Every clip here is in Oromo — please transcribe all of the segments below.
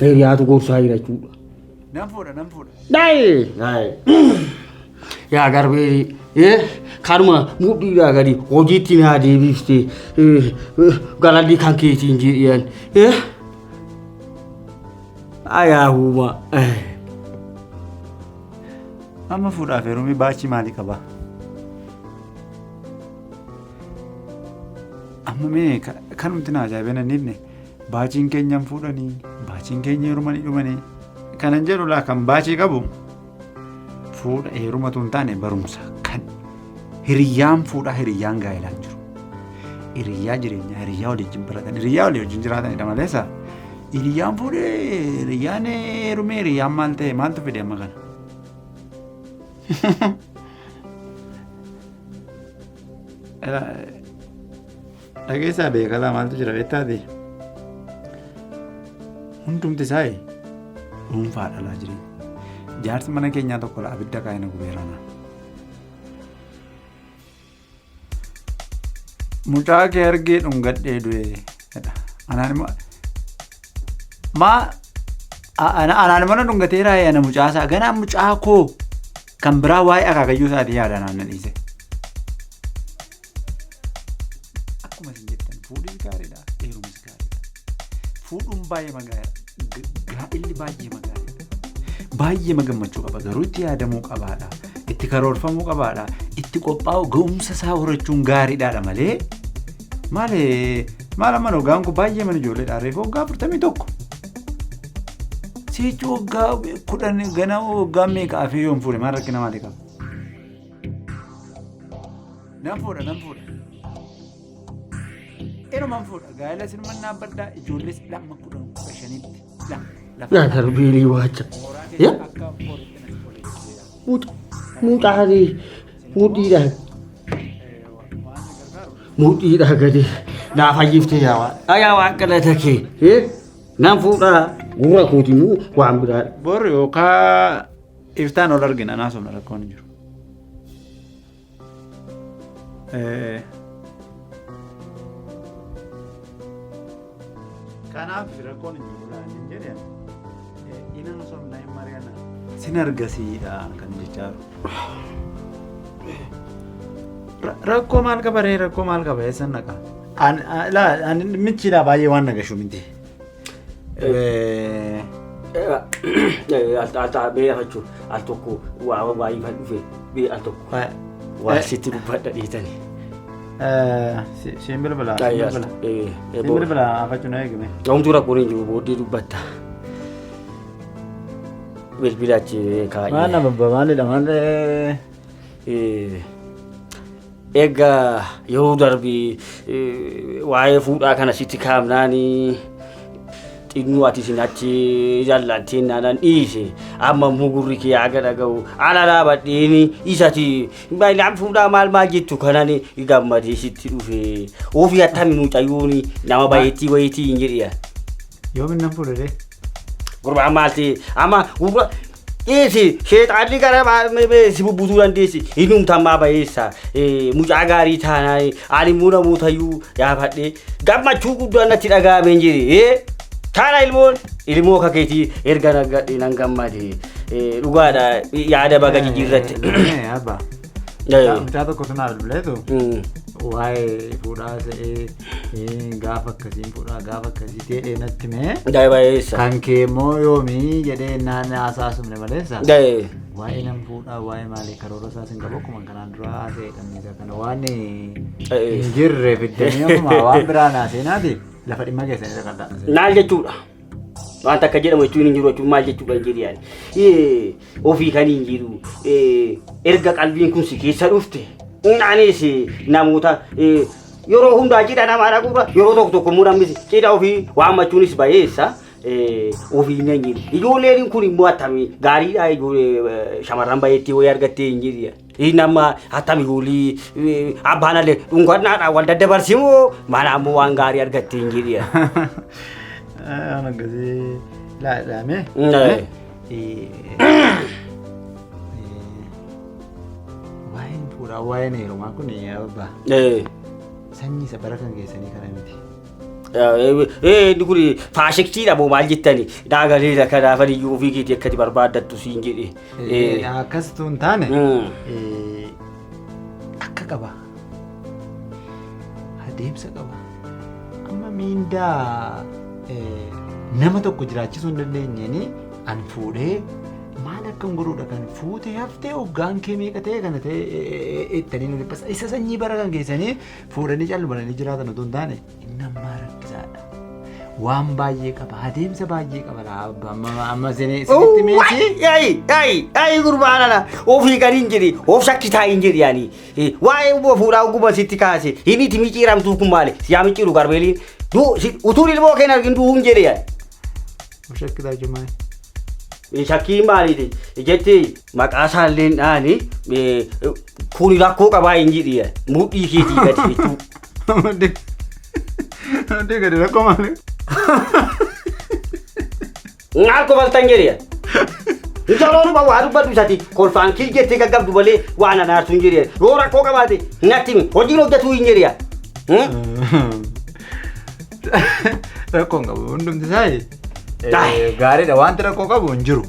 Hiriyaatu gorsaa jira jechuudha. Nan fuudha nan fuudha. Daa'e! Daa'e! Yaa garbee kanuma mudhiidhaa gadi hojiitti naa deebifte galalli kan keetiin jedhan. Ayaahuma. Amma fuudhaaf heerumii baachii maalii qaba? Amma mee kanumti na ajaa'ibee nan dhiifne baachiin keenya hin fuudhanii baachiin keenya heerumanii dhumanii kanan jedhu laa kan baachii qabu fuudha heerumatu hin taane barumsa kan hiriyyaan fuudhaa hiriyyaan gaa'ilaan jiru. Hiriyyaa jireenyaa hiriyyaa walii wajjin baratan hiriyyaa walii wajjin jiraatanidha maleessa hiriyyaan fuudhee hiriyyaan heerumee hiriyyaan maal ta'e maaltu fide amma kana. Dhageessaa beekalaa maaltu jira beektaati? Hundumti isaa dhuunfaa dhalaa jireenya. Jaarsi mana keenyaa tokko laa abidda kaa'ee na gubeera na. Mucaa kee argee dhungadhee du'e. Anaan immoo maa anaan immoo na dhungateera ana mucaa isaa ganaa mucaa koo kan biraa waa'ee akaakayyuu isaatii yaada anaan na dhiise. Akkuma isin jettan fuudhis gaariidha heerumis gaariidha. Fuudhuun baay'ee magaariidha. Gaa'illi baay'ee magaariidha. Baay'ee gammachuu qaba garuu itti yaadamuu qabaadha. Itti karoorfamuu qabaadha. Itti qophaa'u ga'umsa isaa horachuun gaariidhaadha malee maali maal amma hoggaan kun baay'ee mana ijoolleedha reefu hoggaa 41. Sichi hoggaa 10 gana hoggaa meeqa afee yoon fuudhe maal rakkina maalii qaba? Nan fuudha nan fuudha. Inuman fuudha gaa'ela sinuman dhaabbadhaa ijoollees lama 10 15tti lafa. Yaa garbeelii waacha. Mooraa Yaa keessa akka horiitti natti tolee jira. Mucaa mudhiidhaan mudhiidhaa gadi naa fayyifte yaa waan. Yaa waan galata kee. Nan fuudhaa gurra kootinuu waan biraa. Bor yookaan iftaan ol argina naasofna rakkoon hin jiru. Kanaaf rakkoon hin jiru laa hin jedhe ina haasofna hin mari'anna. Sin argasiidha kan jechaa jiru. Rakkoo maal qaba ree rakkoo maal qaba eessan dhaqa? Laa ani michiidha baay'ee waan nagashu miti. Al jechuun al tokko waa waayifan dhufe bee al tokko waa sitti dubbadha dhiitani. Siin bilbila. Siin bilbila afachuu na eegime. Homtuu rakkoon hin jiru booddee dubbatta. Bilbila achi kaa'ee. Maal nama maalidha maal Egaa yeroo darbe waa'ee fuudhaa kana sitti kaafnaani xinnoo ati isin achi jaallatteen naanaan dhiise amma immoo gurri kee haga dhaga'u ala dhaabadheeni isati baay'inaan fuudhaa maal maal jettu kanan gammadee sitti dhufe ofii attami mucayyoon nama bayeettii wayiitii hin jedhiya. Yoomin nan fuudhe ree? Gurbaan maal ta'e amma gurba dhiisi sheexaanni gara si bubbutuu dandeessi inni ammaa bayeessa mucaa gaarii taanaa ani immoo namootayyuu yaafadhee gammachuu guddaan natti dhaga'amee hin jedhe taana ilmoon ilmoo akka keetii erga naggadhe nan gammade dhugaadha yaada baga jijjiirratti. Abbaa. Mucaa tokkotu naa bilbileetu waa'ee fuudhaa se'ee gaafa akkasiin fuudhaa gaafa akkasii ta'ee natti mee Bayeessa. kan kee immoo yoomii jedhee naan hasaasumne maleessa. Daa'ee. Waa'ee nan fuudhaa waa'ee maalii karoora isaas hin qabu akkuma kanaan dura haasa'e dhamniisa kana waan hin jirre fiddanii akkuma waan biraa naa seenaati lafa dhimma keessanii dhaqadhaa. Maal jechuudha? Wanta akka jedhamu jechuun hin jiru jechuun maal jechuudha hin jedhi yaani. Ofii kan hin jiru erga qalbiin kun si keessa dhufte anis namoota yeroo hundaa cidha namaa dhaquurra yeroo tokko tokko immoo namni cidha ofii waammachuunis bayeessa ofii hin jiru. Ijoolleen kun immoo attamii gaariidha ijoollee shamarran bayeetti wayii argattee hin jedhi. Inni amma attamii ijoollee abbaan allee dhungannaadhaan wal daddabarsimoo mana ammoo waan gaarii argattee hin jedhi. Waan akkasii laadhaame. Waa'een fuudhaa waa'een heerumaa kun abbaa sanyii isa bara kan keessanii kana miti. Inni kun faashiksiidha moo maal jettani dhaagaleera kanaafan iyyuu ofii keetii akkati barbaaddattu siin jedhe. Akkasitu hin taane akka qaba. Adeemsa qaba. Amma miindaa nama tokko jiraachisuu hin dandeenyeen an fuudhee maal akkan godhuudha kan fuutee haftee hoggaan kee meeqa ta'e kana ta'e ittanii nu dhiphasa. Isa sanyii bara kan keessanii fuudhanii callumalanii jiraatan otoo hin taane inni ammaa rakkisaadha. Waan baay'ee qaba. Adeemsa baay'ee qaba. Amma isinitti meesii. Ayi ayi ayi gurbaan ala ofii gadi hin jedhi of shakkitaa hin jedhi yaani waa'ee fuudhaa oguma sitti kaase inni itti micciiramtuu kun maali siyaa micciiru garbeeliin utuun ilmoo kee hin argin du'uu hin jedhe yaani. Of shakkitaa jechuun maali? Shakkii maaliiti jetti maqaa isaallee hin dhaani kun rakkoo qabaa hin jedhi mudhii keetii gadi jechuu. Mudhii gadi rakkoo maali? Maal kofaltan jedhe. Intaloo waa dubbadhu isati kolfaan kil jettee gaggabdu malee waan anaarsu hin jedhe. Yoo rakkoo qabaate natti himi hojiin hojjetuu hin jedhe. Rakkoo hin qabu hundumti isaa gaariidha wanti rakkoo qabu hin jiru.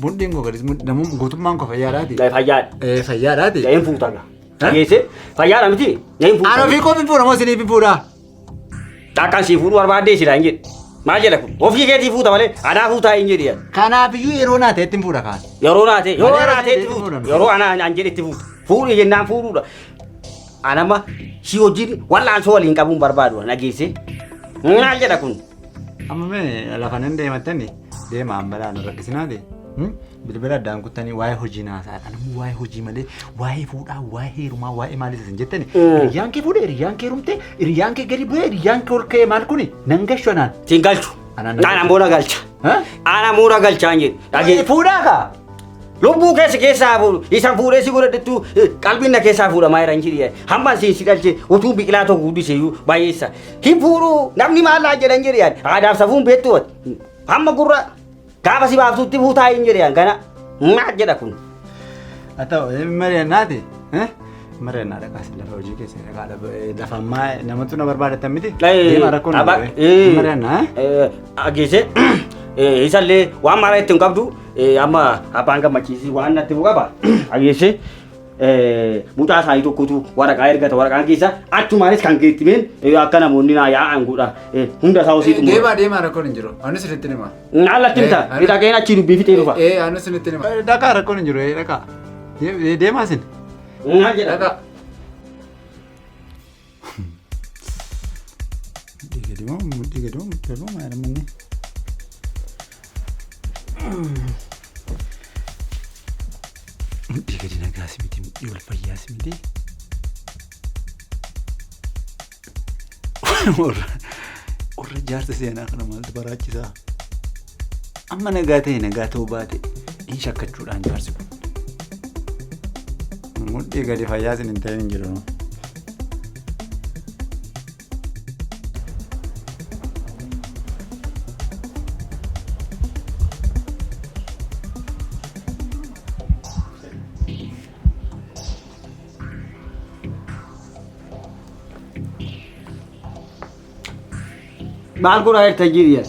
Mudhiin koo gadis namoonni guutummaan koo fayyaadhaati. Fayyaadha. Fayyaadhaati. Hin fuuta gaa. Dhageesse fayyaadha miti. Hin fuuta. Ani ofii koo hin fuudha moo isiniif hin fuudhaa? Akkan sii fuudhuu barbaaddee silaa hin jedhe. Maal jedha kun? Ofii keetii fuuta malee anaa fuutaa hin jedhe. Kanaafiyyuu yeroo naa ta'etti hin fuudha kaan. Yeroo naa ta'e yeroo naa ta'etti Malee fuuta. Yeroo anaa an jedhetti fuuta. Fuudhi jennaan fuudhuudha. Anama si wajjin wal'aansoo waliin qabuun barbaadu dhageesse. Maal jedha kun? Amma mee lafa nan deemattani deema ambalaa nu rakkisinaati. Bilbila addaan kuttanii waa'ee hojii naasaa anammoo waa'ee hojii malee waa'ee fuudhaa waa'ee heerumaa waa'ee maalii isin jettani. Hiriyyaan kee fuudhe hiriyyaan kee heerumte hiriyyaan kee gadi bu'e hiriyyaan kee ol ka'e maal kuni nan gashu anaan. Siin galchu. Anaan Ana moona galcha. Ana moona galchaa hin jedhe. Dhagee. Fuudhaa kaa. Lubbuu keessa keessaa fuudhu isan fuudhee si godhadhettu qalbiin na keessaa fuudhamaa jira hin jedhe. Hamma siin si dhalche utuu biqilaa tokko guddise iyyuu baay'eessa. Hin fuudhuu namni maal laa jedhan jedhe yaani. Aadaaf safuun beektu ati. Hamma gurra gaafa si baaftutti fuutaa hin jedhe yaani gana. Maal jedha kun? Haa ta'u mari'annaati. Mari'annaa dhaqaas lafa hojii keessa dhaqaa lafa ammaa namatu na barbaadatan miti. Deemaa rakkoon mari'annaa. Dhageesse isallee waan maraa ittiin qabdu amma abbaan gammachiisi waan natti bu'u qaba. Dhageesse mucaa isaanii tokkotu waraqaa ergata waraqaan keessa achumaanis kan geettimeen akka namoonni naa yaa'an godha hunda isaa hosii xumura. Deemaa deemaa rakkoon hin jiru. Anis isinitti hima. Allatti himta dhaqeen achii dubbii fixee dhufa. Anis isinitti hima. Dhaqaa rakkoon hin jiru dhaqaa. Deemaa isin. Maal jedha? Dhaqaa. Mudhii gadi moo mudhii gadi moo mudhii gadi moo maal inni? Mudhii gadi nagaas miti mudhii ol fayyaas miti. Warra jaarsa seenaa kana maaltu baraachisaa? Amma nagaa ta'e nagaa ta'uu baate hin shakkachuudhaan jaarsi kun. Mudhii gadi fayyaa isin hin ta'in hin jiru. Maal godhaa jirta jiru?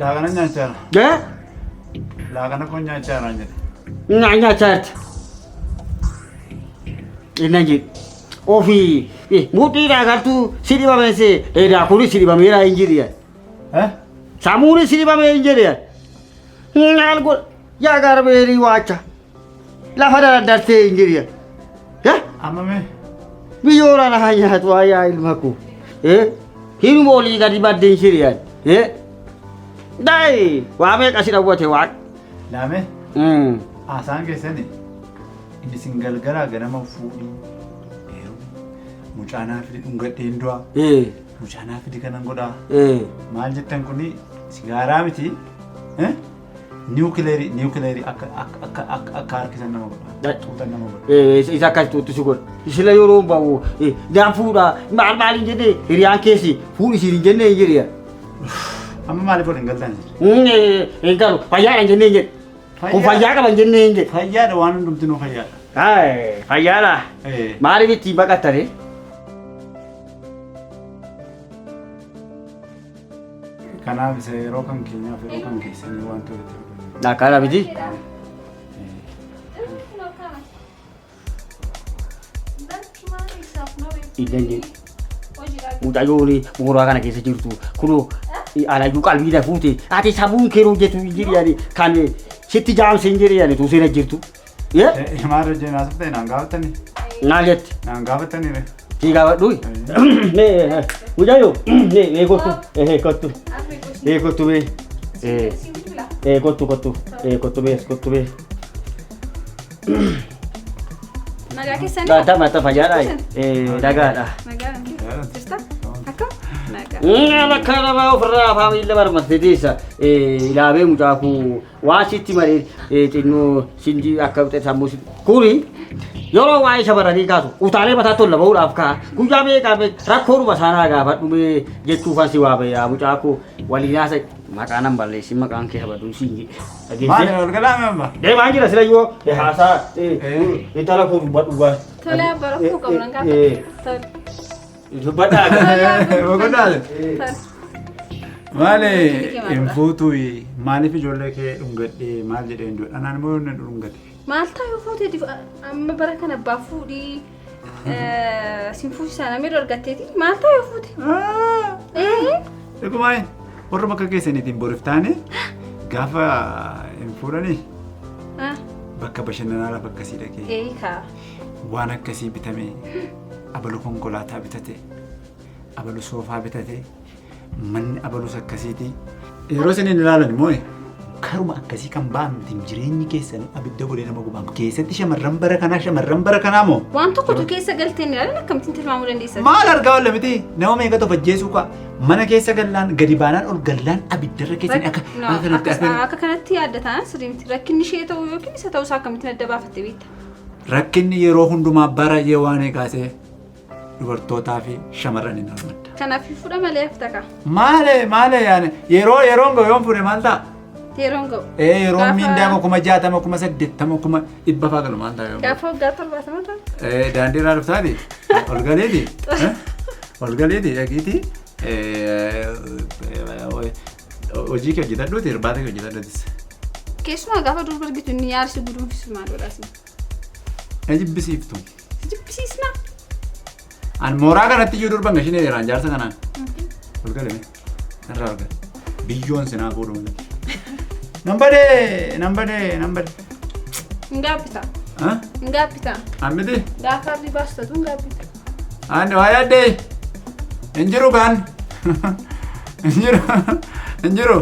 Laaqana nyaachaa jira. Gee? Laaqana foon nyaachaa jira jedhe. Nyaachaa jirta. Inna jedhu. Ofii mudhiidhaa gartuu si dhibame see kunis si dhibameera hin jedhi. Samuunis si dhibame hin jedhi. Maal godha? Yaa garbeerii waacha. Lafa daraddarsee hin jedhi. Amma mee Biyyoora lafa nyaatu yaa ilma koo. Hinuma olii gadi baddeen shiriyaan. Daayi waa meeqa si dhawwate waaq. Laame haasaan keessani inni isin galgalaa ganama fuudhii heerumi mucaa naa fidi dhungadheen du'a mucaa naa fidi kanan godhaa maal jettan kuni sigaaraa miti niwukileerii niwukileerii akka akka akka akka akka harkisan nama godha xuuxan nama godha. Isa akkas tuutti si godha. Isila yeroo ba'u daan fuudha maal maal hin jenne hiriyaan keessi fuudhi siin hin jenne hin jedhe. Amma maaliif waliin galtan isin? Hin galu fayyaadha hin jenne hin jedhe. Kun fayyaa qaba hin jenne hin jedhe. Fayyaadha waan hundumtinuu fayyaadha. Fayyaadha. Maaliif ittiin baqattanii? Kanaaf isa yeroo kan keenyaaf yeroo kan keessanii waan walitti fiduu. Akkana miti. Illee jedhu. Mucayyoon mooraa kana keessa jirtu kunoo alayyuu qalbii na fuute ati sammuun kee hojjetu hin jiru kan sitti jaamse hin jiru yaani tuusee na jirtu. Maal hojii naasuf ta'e naan gaafatanii? Maal jette? Naan gaafatanii re. Sii gaafadhu. Mee mucayyoo mee mee kottu ee kottu ee kottu mee ee ee kottu kottu ee kottu mee kottu mee. Nagaa keessanii? Mata mata fayyaadha ee nagaadha. Nagaa jirta? Akkam? Nagaa. Bakka nama ofirraa afaan miila marmattee teessa ilaamee mucaa koo waan sitti malee xinnoo sindi akka sammuu kuni yeroo waa'ee shamarranii kaasu utaalee mataa tola bahuudhaaf kaa guyyaa meeqaa rakkoodhuma isaanaa gaafadhu mee jechuufan si waame yaa mucaa koo waliin haasa maqaa nan balleessin maqaan kee habaduun siin jedhe. Maali ol galaame amma? Deemaa jira sila yoo haasaa intala koo dubbadhu baas. Tole abbaa rakkoo qabu nan gaafadha. Tole. Dubbadhaa. Boqonnaa. Tole. Maali hin fuutu maaliif ijoollee kee dhungadhee maal jedhee hin du'e? Anaan immoo yoon dhungate. Maal ta'a yoo fuute amma bara kana abbaa fuudhii sin fuusisaa namni argatteeti maal ta'a yoo fuute? Dhugumaa warra bakka keessaniitiin boriif taane gaafa hin fuudhanii bakka bashannanaa lafa akkasii dhaqee Eekaa. waan akkasii bitame abalu konkolaataa bitate abalu soofaa bitate manni abalus akkasiiti. Yeroo isin hin ilaalan immoo karuma akkasii kan ba'an miti jireenyi keessanii abidda godhee nama gubaam keessatti shamarran bara kanaa shamarran bara kanaa moo Waan tokkotu keessa galtee hin ilaalin akkamittiin tilmaamuu dandeessa? maal argaa oolla miti nama meeqatu of ajjeesuu kaa mana keessa gallaan gadi baanaan ol gallaan abiddarra keessanii akka No, akka kanatti akka akka kanatti yaadda taanaan sirrii miti. Rakkinni ishee ta'uu yookiin isa ta'uu isaa akkamittiin adda baafatte beekta? Rakkinni yeroo hundumaa bara waan kaasee dubartootaa fi shamarran hin armadda. Kanaaf fuudha malee hafta kaa. Maale maale yaani yeroo yeroon ga'u yoon fuudhe maal ta'a? Yeroon ga'u. Ee yeroon miindaa koo 60,000 80,000 100,000 fa'aa galu maal ta'a yoon ga'u? Gaafa waggaa 70 ta'a. Ee daandii irraa dhuftaati ol galeeti ol galeeti dhaqiiti hojii kee hojjetadhuuti irbaata kee hojjetadhuutis. Keessumaa gaafa durba argitu inni yaarsi guduunfisu maal godhaas? Na jibbisiiftu. Si jibbisiisna. An mooraa kanatti iyyuu durban gashinee jiraan jaarsa kanaan. Ol galame. Narraa ol gale. Biyyoon sinaa fuudhu malee. Nan badee nan badee nan badee. Hin gaabbita. Ha? Hin gaabbita. An miti? Gaafa arri baastatu hin gaabbita. Ani waa yaaddee. Hin jiru kaan. Hin jiru. Hin jiru.